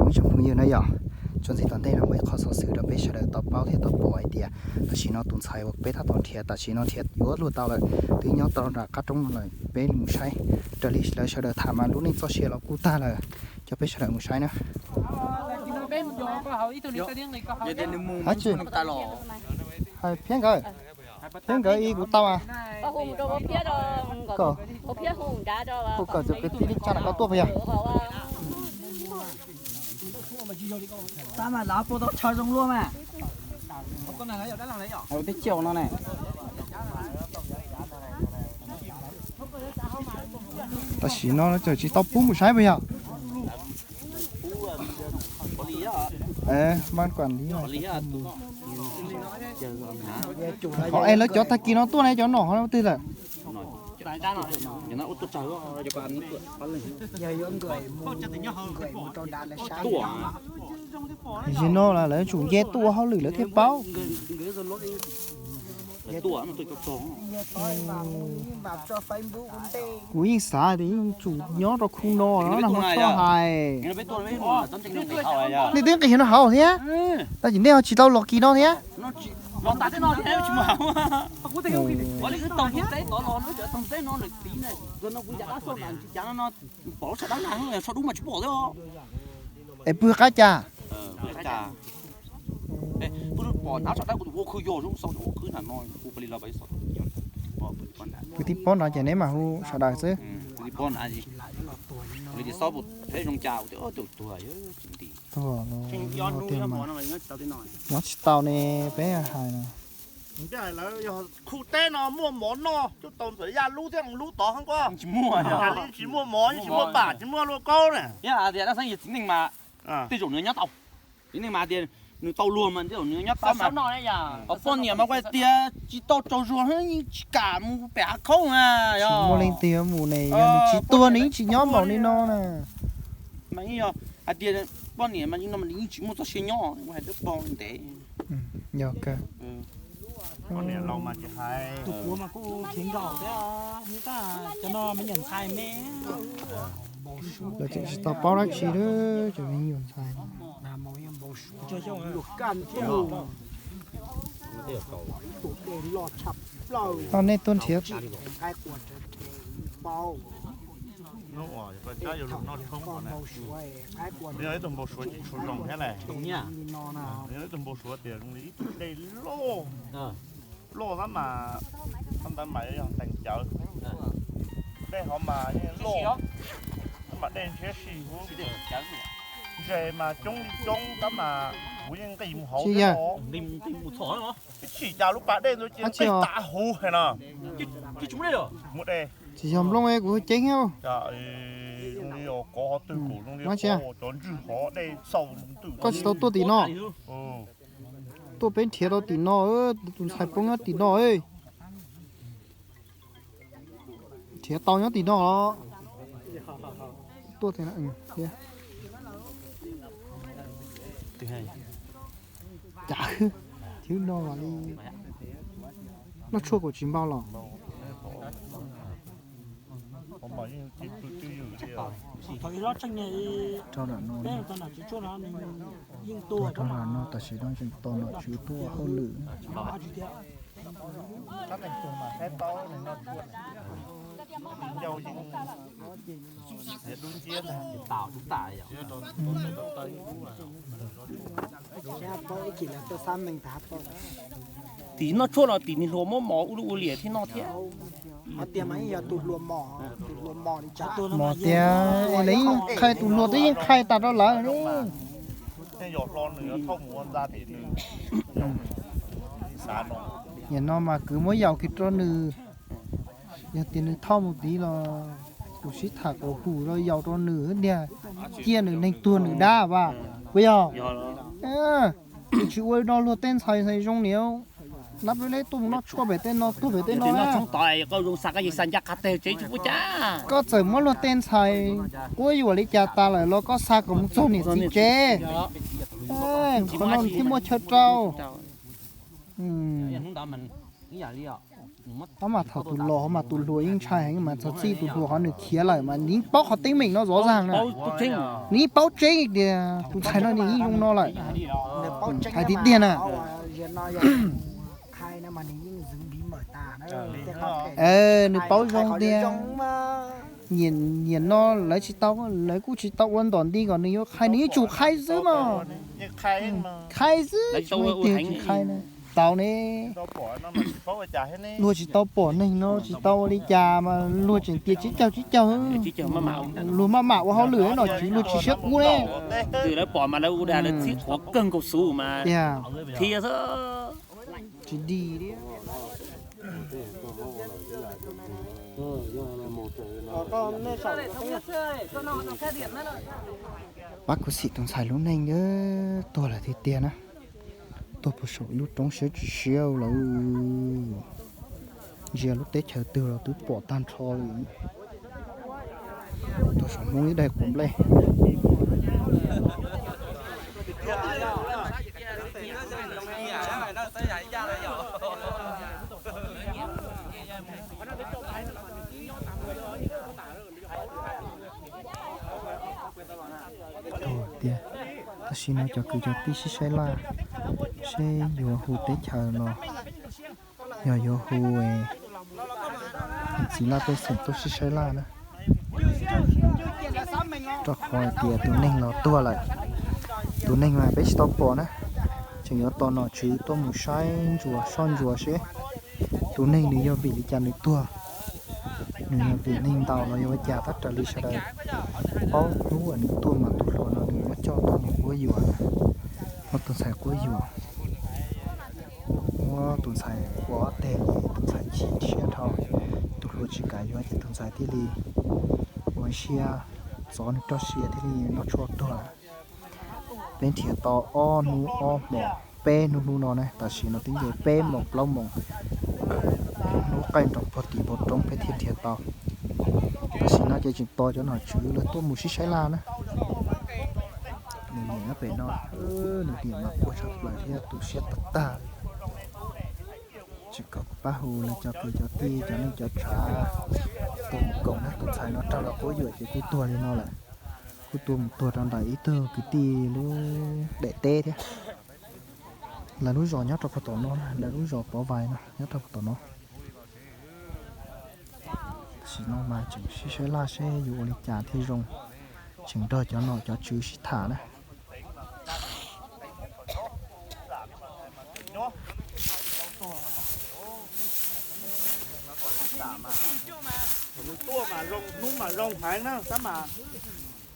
Ib tsoom phooj ywg na yom, txuas ntxiv tom ntej no muaj ib qho xov xwm rau peb sawv daws tau paub thiab tau pom hais tias tam sim no tus ntxhais uas peb tab tom nrhiav tam sim no nrhiav yuav luag tau lawm, twb nyob rau nram qab roob no lawm. Peb mus saib, raws li lawv sawv daws tham mas lub neej txoj sia los kuj tag lawm. Coj peb sawv daws mus saib na. Hais phiab nkawd, phiab nkawd ib kuv tau mas. Kom, hu kom txawm kwv tij neej tsa no koj tuaj puas yog? Tab mas lawv puas tau chaw zoo luaj mas. Ua teb chaws no ne. Tam sim no txawm tsis tau pub mus saib puas yog? Ban quản lý. Ho es lawv cov tag kis no tuaj ne, cov nom ho twg lawm? Tam sim no lawv tsum nce tuaj ua hauj lwm lawv thiaj paub. Kuv yeej xav tias yeej tsum nyob rau khu no no na, ho txhob hais. Nej twb nqis no hauv thiab, tab sis nej ho tsis tau los kis no thiab. Es pw qab cas? Pw tib pob no ces neb mam hu sawv daws xwb. Tuag los nyob tsis tau ne, peb hais no. Khu teb no muaj mov noj cuaj tau ntxawm yaj lub thiab lub tod heev koj. Tsis muaj mov, tsis muaj pam, tsis muaj luaj kaub na. Tej zaum nws nyob tau, txiv neej mas tias nws tau luag mas tej zaum nws nyob tau mas. Poj niam mas kuv tias tsis tau tsaug zog yeej tsis kam mus pem hav khaub na. Tsis muaj leej twg mus ne, yog nws tsis tuag nws yeej tsis nyob npaum li no na. Mas yog hais tias poj niam mas no nws yeej tsis muaj txoj sia nyob, kuv hais dawb paug ntev. Yog kawg. Tus puav mas kuj khiav nkaum thiab, tab cov no me nyuam ntxhais me. Lawv tseem tsis tau paub dab tsi lawm, cov me nyuam ntxhais. Toj nej tuaj nrhiav. Ib tug npau suav tsis tshua zoo thiab na. Ib tug npau suav tias zoo li ib tug dej loj, loj tab mas, tab ntawd mas yog tees cawv. Dej hov mas yeej loj, tab mas dej ntshiab si huv. Ntses mas coob li coob tab mas kuv yeej nqis mus hauv thiab os. Ib chim cas lub pas dej ntawd ces nqis tas huv hais no. Muaj dej. Tsis yog nplooj kuv ceeb. Zoo li kov hov twg kuv zoo li cov ntswg hov dej xaus ntws. Koj tsis tau tuaj tim no. Tuaj peb nrhiav tau tim no, tus ntxhais poob nyob tim no. Nrhiav tau nyob tim no los. Tuaj cas, thib no li. Noj tshuaj kuv tsis npau los. Rau lam no, rau lam no tam sim no tseem tos nom tswv tuaj hauj lwm. Tim noj tshuaj los tim niag hluas muab mov ua lub ua liam thiab noj thiab. Mos tias es lawv yeej qhia, tus hluas twb yeej qhia tas rau lawv ne. Nim no mas kwv muab yaus kiag rau nws. Yog tias nws thauj mus tid los kuv sib tham kuv hum rau yaus rau nws tiag, cia nws neeg tuag nws dab vas, puas yog? Tsis ua no luag tej ntxhais ntxhais zoo niam, nab leb tuaj mus noj tshuaj pem tej no tuag pem tej no. Koj zoo xa koj yeej xa ncaj qab teg tsev tsis pub cas. Koj txawm muab luag tej ntxhais quab yuam li cas tas lawm los koj xa kom mus txog niam txiv tsev. Qhov no nws thiaj muaj chaw rau. Hnub ntawd ib yam li os. Tab mas thaum tus los mas tus hluas yeej ntshai heev mas txog txij tus hluas qhov nws khiav lawm mas nws yeej paub qhov teeb meem no zov zag na. Nws yeej paub tseeb tias tus ntxhais no nws yeej zoo no lawm. Hais tiag tiag na. Nws paub zoo tiag. Nyiam no lawv tsis tau, lawv kuj tsis tau ua ntom nti kom nws yuav qhai, nws yeej tsum qhai xwb mas. Qhai xwb, tsis muaj leej twg tsis qhai na. Tau ne. Luag tsis tau pom neeg no tsis tau ua li cas mas luag tseem tias tsib caug tsib caug. Luag maj mam ua hauj lwm no tsis, luag tsis siab kub ne. Tiag. Tsis dig li. Pab khuv xim tus ntxhais lub neej tuag lawm tiag tiag na. Tuag puag saum ib lub roob siab tsis siab lawm. Ntsia lub teb chaws twg los twb pom tag nrho li. Tuag saum Hmoob ib daig quav nplej. Tuag tiag. Tam sim no cov kwv cov tij sib saib laj seb yuav hu teb chaws los yog yuav hu txiv laj pej xeem tuaj sib saib laj na. Rau qhov hais tias tus neeg los tuag lawm, tus neeg mas peb tsis tau pom na, tseem yuav tos nom tswv tuaj mus saib ntsuas soj ntsuas seb tus neeg nws yog vim li cas nws tuag. Nws yog vim neeg ntaus los yog ua cas tab raws li sawv daws paub hnub uas nws tuaj mas tus hluas no nws muab coj tuaj mus quab yuam, muab tus ntxhais quab yuam, muab tus ntxhais ua ob teg, tus ntxhais chim siab dhau, tus hluas tsis kam yuav ces tus ntxhais thiaj li ua siab txov nws roj sia thiaj li noj tshuaj tuag. Peb nrhiav tau ob hnub ob hmos peb hnub hnub no na, tam sim no twb nce peb moos plaub moos, hnub qaij nroos puag tim npoo roob peb thiaj nrhiav tau. Tam sim no ces tseem tos cov nom tswv lawv tuaj mus sib saib laj na. Nws niam nyob pem no, nws niam mas quaj tshaj plaws thiab tu siab tag tag li. Tsis kom kuv pab hu lawv cov kwv cov tij cov neej cov tsav tuaj mus koom na, tus ntxhais no raug lawv quab yuam ces kuj tuag li no lawm. Kuj tuaj mus tuag rau ntawm ib tug kwv tij lub daim teb thiab. Lawv lub zos nyob rau puag tom no, lawv lub zos Pov Vais no nyob rau puag tom no. Tam sim no mas tseem sib saib laj seb yuav ua li cas thiaj zoo, tseem nrog cov nom cov tswv sib tham na. Hnub mas zoo heev na, tab mas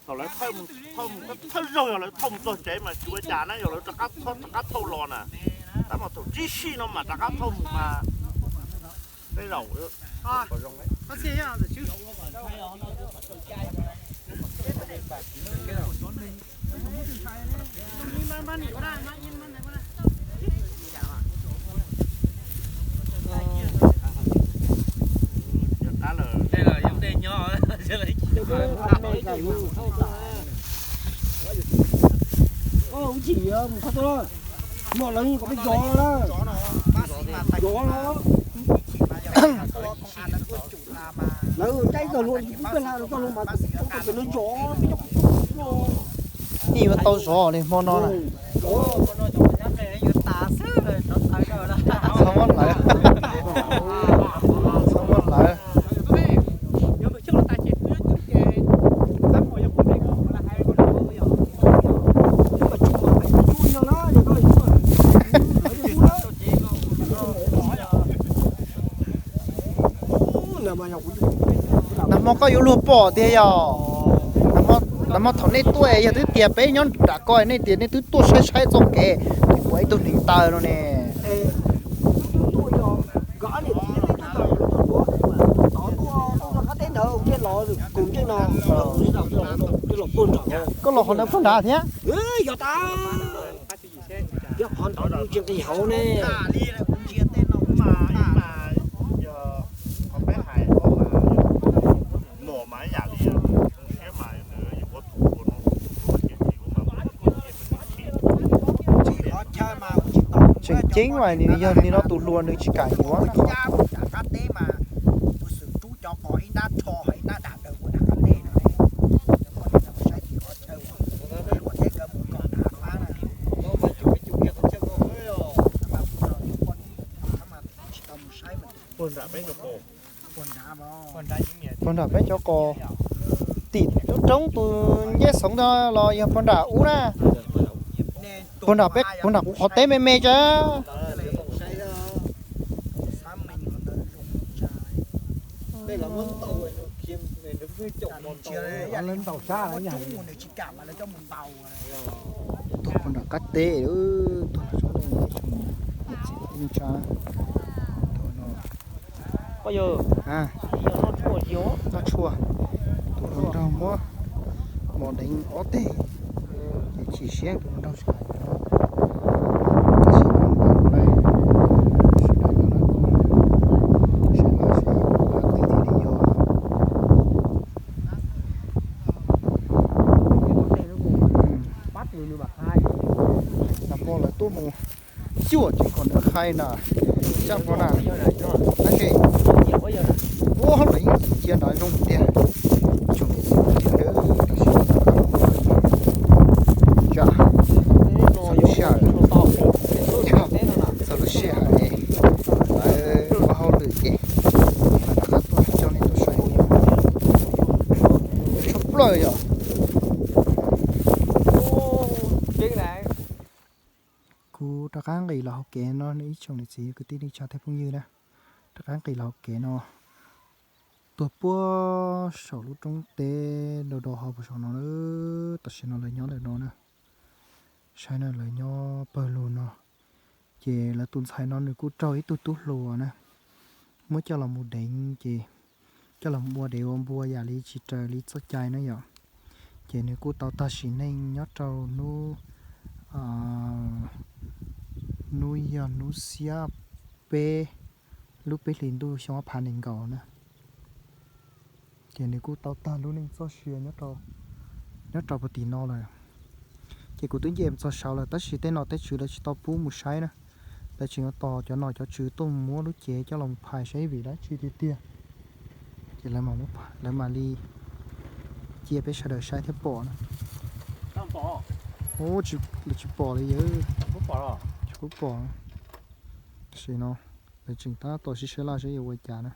thaum lawv thawj zaug yog lawv thauj mus txog tsev mas tsis ua cas na, yog lawv rov qab thauj los na, tab mas thaum tsib sij no mas rov qab thauj mus mas tej zaum Mom lawv kom peb zov lawm, zov lawm. Lawv caij txog luag, peb hla txog luag mas tau pem no zov peb cov. Yeej yuav tau zov li hmo no na. Txhob muab hlawv, txhob muab hlawv. Nag hmo koj yuav luag pom tiag yog? Nag hmo thaum nej tuaj yog twb tias peb nyob nram ko, nej tias nej twb tuaj saib saib txoj kev, ua ib tug hneev taw no ne. Koj los qhov ntawd puag nrad thiab? Tseem ceeb mas nws yog li no tus hluas nws tsis kam yuav na. Puag nram peb cov qos, tim lub roob tus ncej xoov ntawd los yog puag nram ub na. Puag nram peb, puag nram kuv qhov teb me me tsa. Tuag puag nram qab teb, tuag nram tsob ntoo, tsob ntoo tsa. Noj tshuaj, tus hluas nraug muab mos deev ob teg, ces chim siab tus hluas nraug tsis kam yuav. Tab sis no npam ua lawm, sawv daws nyob no, sawv daws sawv daws qhib thiaj li yog. Tau hmo lawv tuaj mus xyuas ces kom nws khai na, xyaj hmo na. Tab sis ua lawv yeej cia nrad zoo tiag, tsoom niam txiv kwv tij, tab sis txaus lub sij hawm, txaus lub sij hawm es lawv ua hauj lwm ces mam rov qab tuaj coj nej tuaj saib. Tshuav plaws yom. Kuv rov qab nqis los hauv kev no ib tsoom niam txiv kwv tij neej tsa thiab phooj ywg na, rov qab nqis los hauv kev no, tuag puag saum lub roob teb do do hauv saum no na. Tam sim no lawv nyob ntawm no na, saib na, lawv nyob pawg lug no. Ces lawv tus ntxhais no nws kuj raug ib tug tub hluas na muab coj los mus deev, ces coj los mus ua dev ua npua yam li tsis raws li txoj cai na yom. Ces nws kuj tau tag sim neej nyob rau hnub, hnub yog hnub xiab peb lub peb hlis ntuj xyoo ob phav nees nkaum na. Ces nws kuj tau tag lub neej txoj sia nyob rau puag tim no lawm. Ces kuv twb nce txog saud lawm, tab sis tej nom tej tswv lawv tsis tau pub mus saib na. Lawv tseem yuav tos cov nom cov tswv tuaj muab lub cev coj los phais saib vim dab tsi tiag tiag, ces lawv mam li cia peb sawv daws saib thiab pom na. Lawv tsis pom li yawg, tsis pub pom. Tam sim no lawv tseem tab tom sib sab laj saib yuav ua cas na.